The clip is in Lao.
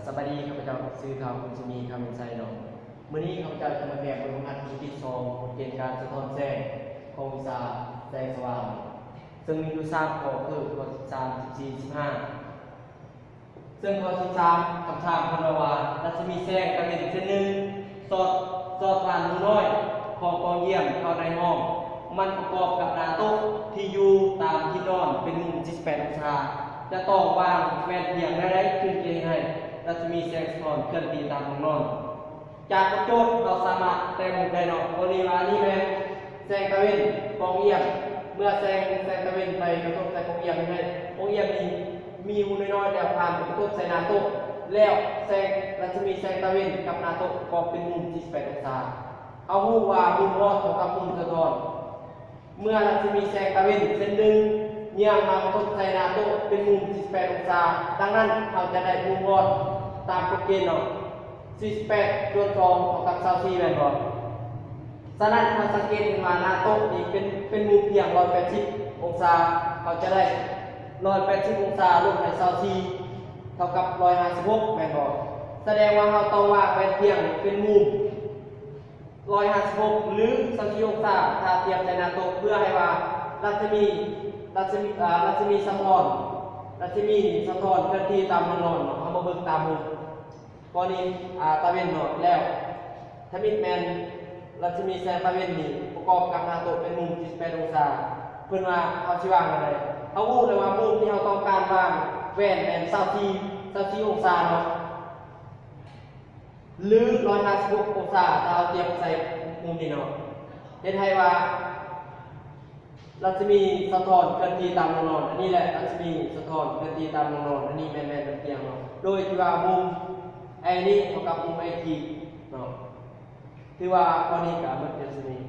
ສະບາຍດີ ຂ້າພະເຈົ້າຊື່ ທ້າວ ຄຸນສະໝີ ຄຳເປັນໄຊເນາະ. ມື້ນີ້ຂ້າພະເຈົ້າຈະມາແກ້ບົດຝຶກຫັດທີສິບສອງ ກົດເກນການສະທ້ອນແສງຂອງວິຊາແສງສະຫວ່າງ ເຊິ່ງມີຢູ່ສາມຂໍ້ ຄືຂໍ້ສິບສາມ ສິບສີ່ ສິບຫ້າ. ເຊິ່ງຂໍ້ສິບສາມ ຄຳຖາມເພິ່ນເວົ້າວ່າ ລັດສະໝີແສງຕາເວັນເສັ້ນໜຶ່ງ ສອດ ສອດຜ່ານຮູນ້ອຍຂອງປ່ອງຢ້ຽມເຂົ້າໃນຫ້ອງ ມັນປະກອບກັບໜ້າໂຕະທີ່ຢູ່ຕາມທິດນອນເປັນມຸມສີ່ສິບແປດອົງສາ ຈະຕ້ອງວາງແວ່ນພຽງແນວໃດຈຶ່ງຈະເຮັດໃຫ້ລັດສະໝີແສງສະທ້ອນເຄື່ອນທີ່ຕາມຫ້ອງນອນ? ຈາກບົດໂຈດເຮົາສາມາດແຕ່ງໄດ້ເນາະ ກໍເລີຍວ່ານີ້ແມ່ນແສງຕາເວັນປ່ອງຢ້ຽມ ເມື່ອແສງ ແສງຕາເວັນໄປກະທົບໃສ່ປ່ອງຢ້ຽມນີ້ ປ່ອງຢ້ຽມນີ້ມີຮູນ້ອຍໆ ແລ້ວຜ່ານໄປກະທົບໃສ່ໜ້າໂຕະ ແລ້ວແສງ ລັດສະໝີແສງຕາເວັນກັບໜ້າໂຕະປະກອບເປັນມຸມສີ່ສິບແປດອົງສາ. ເຮົາຮູ້ວ່າມຸມຮອດເທົ່າກັບມຸມສະທ້ອນ ເມື່ອລັດສະໝີແສງຕາເວັນເສັ້ນໜຶ່ງຍ່າງມາກະທົບໃສ່ໜ້າໂຕະເປັນມຸມສີ່ສິບແປດອົງສາ ດັ່ງນັ້ນເຮົາຈະໄດ້ມຸມຮອດຕາມກົດເກນເນາະ ສີ່ສິບແປດສ່ວນສອງເທົ່າກັບຊາວສີ່ ແມ່ນບໍ່? ສະນັ້ນເຮົາສັງເກດເຫັນວ່າໜ້າໂຕະນີ້ເປັນ ເປັນມຸມພຽງຮ້ອຍແປດສິບອົງສາ ເຮົາຈະໄດ້ຮ້ອຍແປດສິບອົງສາລົບໃຫ້ຊາວສີ່ເທົ່າກັບຮ້ອຍຫ້າສິບຫົກ ແມ່ນບໍ່? ສະແດງວ່າເຮົາຕ້ອງວາງແວ່ນພຽງເປັນມຸມ ຮ້ອຍຫ້າສິບຫົກ ຫຼື ຊາວສີ່ອົງສາ ຖ້າທຽບໃສ່ໜ້າໂຕະ ເພື່ອໃຫ້ວ່າລັດສະໝີ ລັດສະໝີ ເອີ ລັດສະໝີສະທ້ອນ ລັດສະໝີສະທ້ອນເຄື່ອນທີ່ຕາມຫ້ອງນອນເນາະ ເຮົາມາເບິ່ງຕາມມຸມ ກໍນີ້ ອາ ຕາເວັນເນາະ ແລ້ວທຳອິດແມ່ນລັດສະໝີແສງຕາເວັນນີ້ປະກອບກັບໜ້າໂຕະເປັນມຸມສີ່ສິບແປດອົງສາ ເພິ່ນວ່າເຮົາຊິວາງແນວໃດ? ເຮົາຮູ້ແລ້ວວ່າມຸມທີ່ເຮົາຕ້ອງການວາງແວ່ນແມ່ນຊາວສີ່ ຊາວສີ່ອົງສາເນາະ ຫຼື ຮ້ອຍຫ້າສິບຫົກອົງສາ ຖ້າເຮົາທຽບໃສ່ມຸມນີ້ເນາະ ເຮັດໃຫ້ວ່າລັດສະໝີສະທ້ອນເຄື່ອນທີ່ຕາມຫ້ອງນອນ ອັນນີ້ແຫຼະ ລັດສະໝີສະທ້ອນເຄື່ອນທີ່ຕາມຫ້ອງນອນ ອັນນີ້ແມ່ນ ແມ່ນຕາມຕຽງເນາະ ໂດຍທີ່ວ່າມຸມໄອນີ້ເທົ່າກັບມຸມໄອທີ່ເນາະ ຖືວ່າຂໍ້ນີ້ກະໝົດພຽງສ່ຳນີ້.